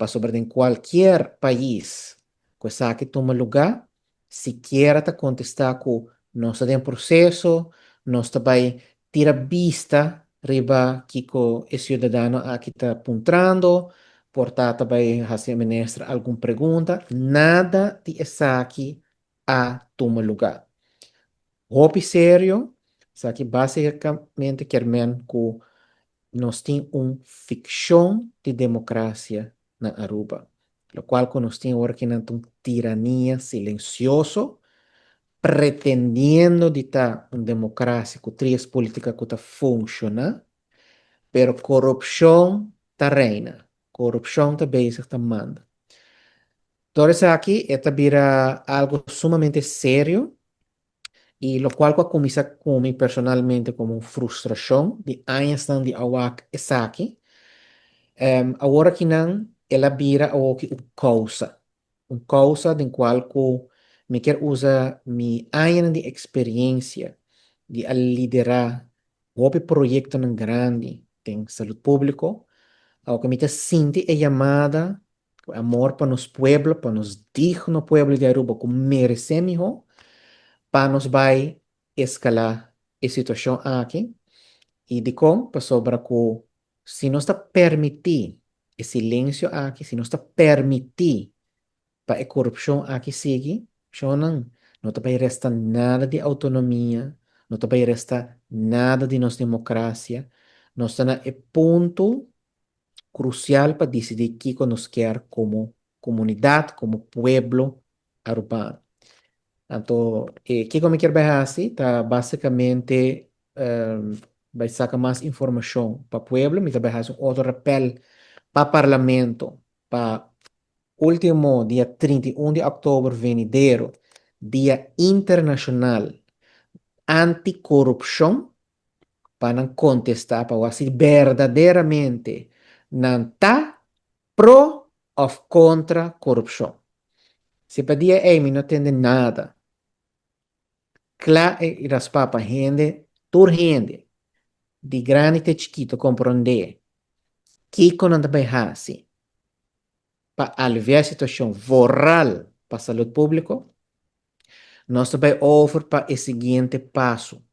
Pasobra den cualkier pais cu esaki tuma luga, sikiera ta contesta cu nos ta den proceso, nos ta bay tira bista riba kico e ciudadano aki ta puntrando, por ta ta bay haci e minister algun pregunta, nada di esaki a tuma luga. Hopi serio, esaki basicamente kier men cu nos tin un ficcion di democracia na Aruba. Locual cu nos tin awor aki nan ta un tirania silencioso, pretendiendo di ta un democracia cu trias politica cu ta funciona, pero corupcion ta reina, corupcion ta bezig ta manda. Tur esaki e ta bira algo sumamente serio y locual cu a cuminsa cu mi personalmente como un frustracion di añasnan di a wak esaki, awor akinan el a bira awoki un causa, un causa den cual cu mi kier usa mi añanan di experiencia di a lidera hopi proyectonan grandi den salud publico, awoki mi ta sinti e yamada Cu amor pa nos pueblo, pa nos digno pueblo di Aruba cu merece miho, pa nos bay escala e situacion aki. Y dicon? Pasobra cu si nos ta permiti e silencio aki, si nos ta permiti pa e corupcion aki sigui, shownan, no ta bay resta nada di autonomia, no ta bay resta nada di nos democracia. Nos ta na e punto crucial pa dicidi kico nos kier como comunidad, como pueblo Arubano. Anto, kico mi kier bay haci ta basicamente bay saca mas informacion pa pueblo. Mi ta bay haci un otro rappel pa Parlamento pa ultimo dia 31 di october venidero, Dia Internacional Anticorupcion, pa nan contesta pa wak si berdaderamente nan ta pro of contra corupcion. Si pa dia ey mi no tende nada cla y raspa pa hende, tur hende, di grandi te chikito compronde kico nan ta bay haci pa alivia e situacion vooral pa salud publico, nos ta bay over pa e siguiente paso.